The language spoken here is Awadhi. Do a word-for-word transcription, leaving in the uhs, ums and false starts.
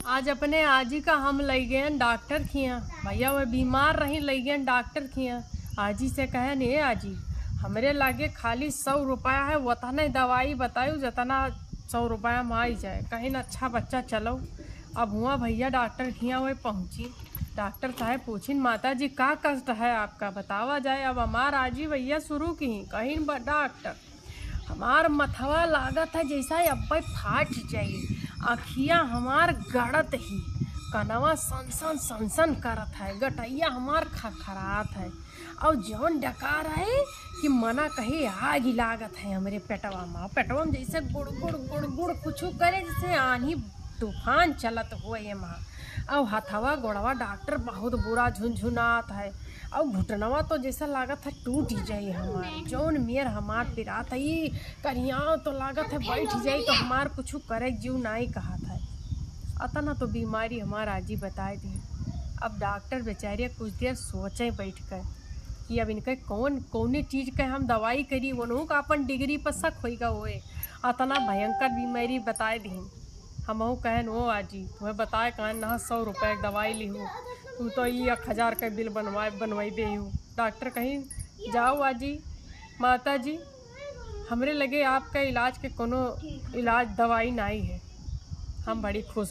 आज अपने आजी का हम लइ गएन डॉक्टर खियाँ। भइया वह बीमार रही, लइ गएन डॉक्टर खियाँ। आजी से कहेन, "ए आजी, हमरे लागे खाली सौ रुपया है, वतने दवाई बतायू जतना सौ रुपया में आई जाए।" कहिन, "अच्छा बच्चा, चलो।" अब हुआँ भइया डॉक्टर खियाँ वह पहुँची। डॉक्टर साहेब पूछिन, "माता जी, का कष्ट है आपका, बतावा जाए।" अब हमार आजी भइया शुरू किहीं, कहिन, "बा डॉक्टर, हमार मथवा लागत है जैसा अब्बे फाट जाई, अखिया हमार गड़त ही, कनवा सन सन सन सन करत है, गटैया हमार खखरात है, और जौन डकार है कि मना कहे आग ही लागत है हमरे पेटवा में, पेटवा में जैसे गुड़ गुड़ गुड़ गुड़ कुछ करे, जैसे आन्ही तूफान चलत हुए ये माँ, और हथवा गोड़वा डॉक्टर बहुत बुरा झुनझुनात है, और घुटनवा तो जैसा लागत है टूट ही जाई हमार, जौन मेर हमार पिरात है, ई करियाव तो लागत है बैठ जाई तो हमार कुछ करे जीव नाई कहत है।" अतना तो बीमारी हमार आजी बताए दी। अब डॉक्टर बेचारे कुछ देर सोचे बैठ कर कि अब इनके कौन, कौने चीज के हम दवाई करी, उन्हों का अपन डिग्री पर शक होइगा होए। अतना भयंकर बीमारी बताए दी। हमहू कहेन, "ओ आजी, तुम्हें बताए कहेन ना सौ रुपये के दवाई लिहू, तू तो ई एक हजार के बिल बनवाए, बनवाई देहू।" डॉक्टर कहिन, "जाओ आजी, माता जी, हमरे लगे आपका इलाज के कोनो इलाज दवाई नाई है।" हम बड़ी खुश